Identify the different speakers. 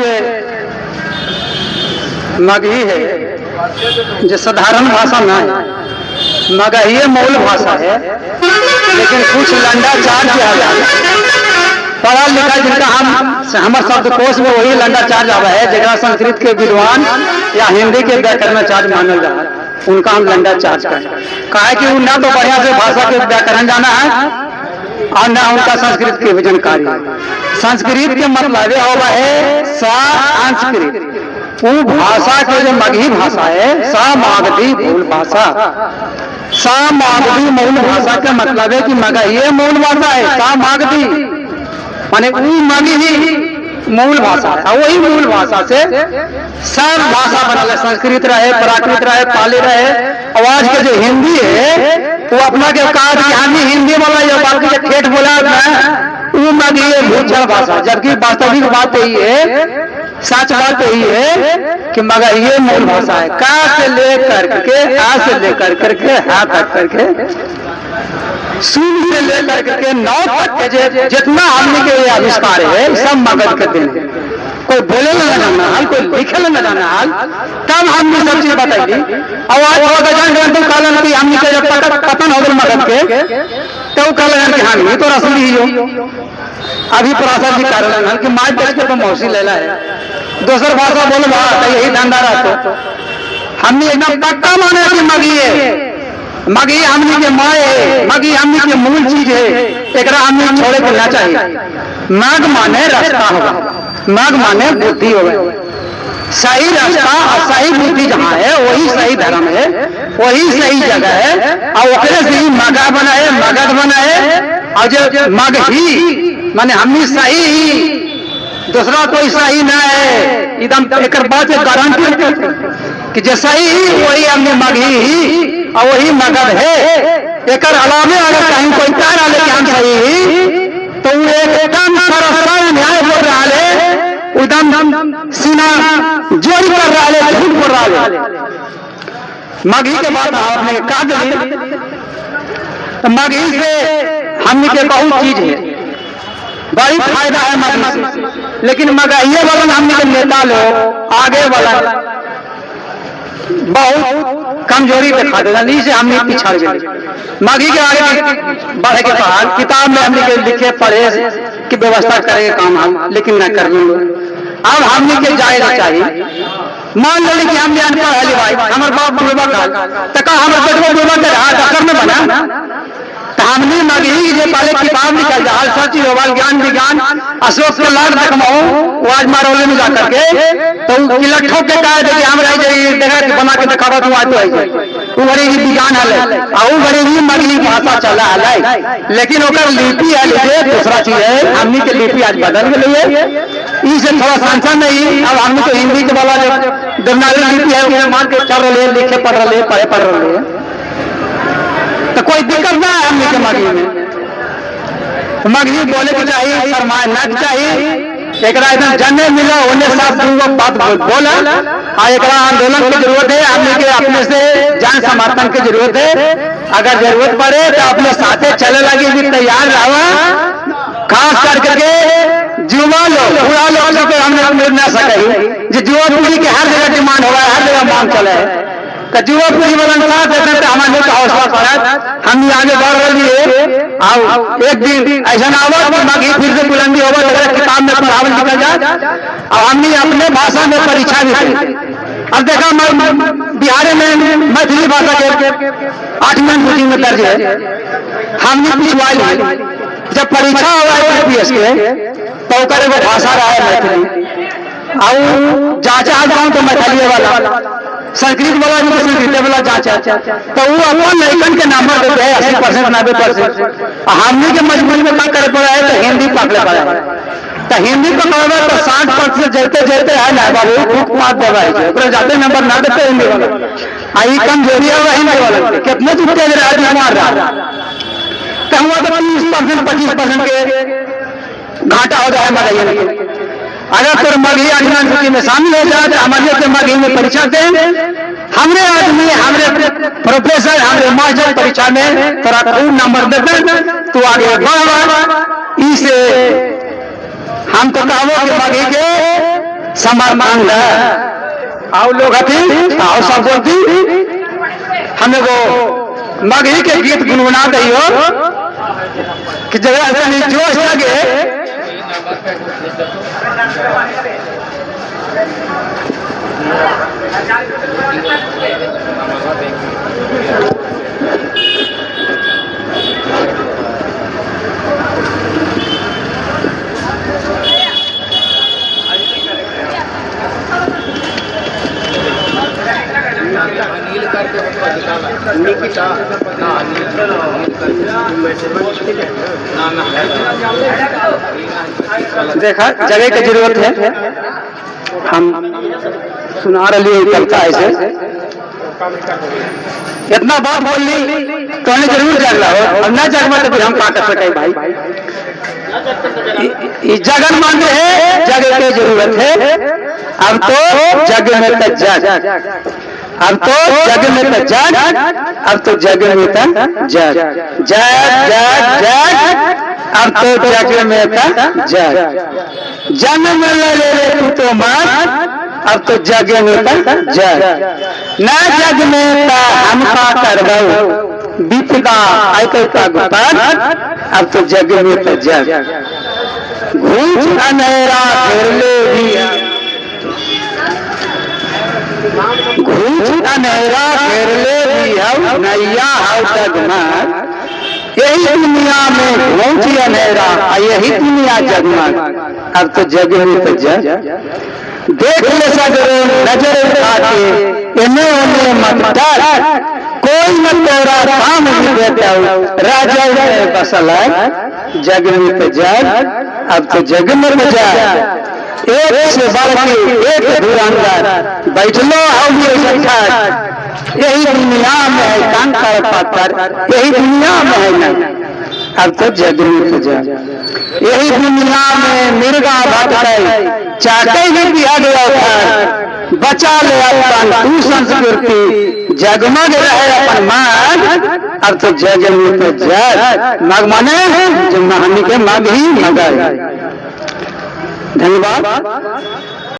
Speaker 1: के मगही है जो साधारण भाषा ना है, मगही मूल भाषा है, लेकिन कुछ लंडा चार्ज है पढ़ा लिखा जिनका हम हमारे शब्दकोश में वही लंडा चार्ज आवा है जरा संस्कृत के विद्वान या हिंदी के व्याकरणाचार्य मानल जा है, उनका हम लंडा चार्ज करें। काहे कि वो ना तो बढ़िया से भाषा के व्याकरण जाना है और ना उनका संस्कृत के जानकारी है। संस्कृत के मतलब होवा है संस्कृत, वो भाषा के जो मगही भाषा है सा मागधी मूल भाषा, सा मागधी मूल भाषा के मतलब है कि मगही मूल भाषा है। सा मागधी माने वो मगही मूल भाषा है, वही मूल भाषा से सब भाषा बनल है। संस्कृत रहे, प्राकृत रहे, पाली रहे। और आज के जो हिंदी है वो अपना के कहा कि हम ही हिंदी बोला या बाकी के ठेठ बोला ना, वो मगही भूषण भाषा। जबकि वास्तविक बात यही है, सच बात यही है कि मगही मूल भाषा है। का से लेकर के आ से लेकर करके हा तक करके शून्य से लेकर के 9 तक के जितना हमने के ये आविष्कार है सब मगध के दिन है। कोई बोले न जाना हाल, कोई लिखे न जाना हाल, तब हमने सब चीज बताई। और आज थोड़ा जान गए तो कहलन कि हमने के जब पतन हो गल मगध के, तो कहलन कि हम तो रसूल ही हो। अभी पराशर जी कारण कि माय बेच के तो मौसी लेला है, दोसर भाषा बोलबा तो यही धंधा रहतो। हमने एकदम पक्का माने कि मगही है, मगही हमनी के माय है, मगही हमनी के मूल चीज है, एकरा हमनी छोड़े के ना चाहिए। मग माने रास्ता होगा, मग माने बुद्धि होगा। सही रास्ता और सही बुद्धि जहाँ है वही सही धर्म है, वही सही जगह है। और ओकरे से ही मगा बना है, मगध बना है। और जो मगही माने हमनी सही ही, दूसरा कोई सही ना है। एकदम एक बात गारंटी कि जो सही ही वही हमने मगही ही और वही मगध है। एक अलावे अगर कहीं कोई कह रहा है कि हम सही ही, तो वो एकदम सरासर न्याय बोल रहा है, एकदम सीना जोड़ी कर रहा है, झूठ बोल रहा है। मगही के बात आपने कहा दी, तो मगही से हमने के बहुत चीज है, बड़ी फायदा है मगही से। लेकिन मगही वाला हमने के नेता लोग आगे वाला बहुत कमजोरी दिखा देना, से हमने पिछड़ गए। मगही के आगे बढ़े के पहाड़ किताब में हमने के लिखे पढ़े की व्यवस्था करे काम हम, लेकिन न कर लूंगे। अब हमने के जाए चाहिए। मान ली कि हमने अनपढ़ है भाई, हमारे बाप बुढ़वा का तो का हमारे बेटवा बुढ़वा के डॉक्टर में बना, तो हमने मगही जे पहले किताब निकल जा सब चीज होवाल ज्ञान विज्ञान अशोक के लाड देखमाऊ वो आज मारौली में जा करके तो किलट्ठो के कहा देखिए हम रह जाइए देखा कि बना के दिखावा तू आज तो है वो घड़ी भी विज्ञान है और वो घड़ी भी मगही भाषा चला है, लेकिन ओकर लिपि है जे दूसरा चीज है। हमनी के लिपि आज बदल गई है, इसे थोड़ा संसन नहीं। अब हमने तो हिंदी के वाला जो देवनागरी लिपि है उसे मान के चल रहे, लिखे पढ़ रहे, पढ़े पढ़ रहे, तो कोई दिक्कत ना है हमने के मगही में। मगही बोले के चाहिए, शर्माए ना चाहिए। एकरा एकदम जन्ने मिला उन्हें साफ दूगो बात बोला। और एकरा आंदोलन की जरूरत है, हमने के अपने से जान समर्थन की जरूरत है। अगर जरूरत पड़े तो अपने साथे चले लगी भी तैयार रहा, खास करके युवा लोग, बूढ़ा लोग से हमने मिल ना सके। जो युवा पीढ़ी के हर जगह डिमांड हो रहा है, हर जगह मांग चले है, तो युवा पीढ़ी वाला साथ देते तो हमारे का हौसला पड़ा, हम भी आगे बढ़ रही है। और एक दिन ऐसा ना आवा कि मगही फिर से बुलंदी होगा तो किताब में पढ़ावल निकल जाए और हमने अपने भाषा में परीक्षा भी दी। अब देखा बिहार में मैथिली भाषा के 8वीं सूची में दर्ज है, हमने पिछवाई। जब परीक्षा हुआ है यूपीएस के तो एगो भाषा रहा है मैथिली, और जांचा गाँव तो मैथिली वाला, संस्कृत वाला भी तो संस्कृत वाला जांचा, तो वो अपन लड़कन के नंबर देते हैं 80% 90%। हमने के मजबूरी में क्या करे पड़ा है तो हिंदी पकड़े पड़ा है, तो हिंदी पकड़े तो 60% जलते जलते है ना बाबू भूख मार देवा है, ओकरा जाते नंबर ना देते हिंदी वाला। आई कमजोरी है हिंदी वाला, कितने जुटे रहा मार रहा तो हुआ तो 30% 25% के घाटा हो जाए मगही। अगर तोर मगही 8वीं सूची में शामिल हो जाए तो हमारे के मगही में परीक्षा दें, हमरे आदमी, हमरे प्रोफेसर, हमरे मास्टर परीक्षा में तोरा खूब नंबर देते, तू आगे बढ़। इसे हम तो कहबो कि मगही के समर्थन है। आओ लोग हथी आओ सब बोलती हम एगो मगही के गीत गुनगुना दइयो कि जगह तनी जोश लगे। देखा जगह की जरूरत है, हम सुना रही है कविता ऐसे। इतना बात बोल ली तो हमें जरूर जागला हो, अब ना जागवा तो फिर हम का कर सके भाई। जगन मान रहे जगह की जरूरत है, अब तो जग में तो जग, अब तो जग में तो जग, अब तो जग में तो जग, जग जग जग, अब तो जग में तो जग, जन्म ले ले तू तो मत, अब तो जग में तो जग, न जग में तो हम का करबौ विपदा आइते का गुपात, अब तो जग में तो जग, घूंच अनेरा घेर ले भी, घूंच अनेरा घेर ले भी हौ नैया हौ जगमग, यही दुनिया में घूंच अनेरा यही दुनिया जगमग, अब तो जग में तो जग, देख ले सगरो नजर उठा के इन्हें उन्हें मत डर, कोई न तोरा काम भी देता राजा बसल जग में तो जग, अब तो जग में तो जग, एक से बढ़ के एक धुरंधर बैठलो हौ यही दुनिया में है कंकड़ पत्थर, यही दुनिया में है नहीं, अब तो जग में तो जग, यही दुनिया में मिर्गा भटके चाटे ही दिया गया था, बचा ले अपन तू संस्कृति जगमग रहे अपन माग, अब तो जग में तो जग, मग माने जो महानी के मग ही मगर। धन्यवाद।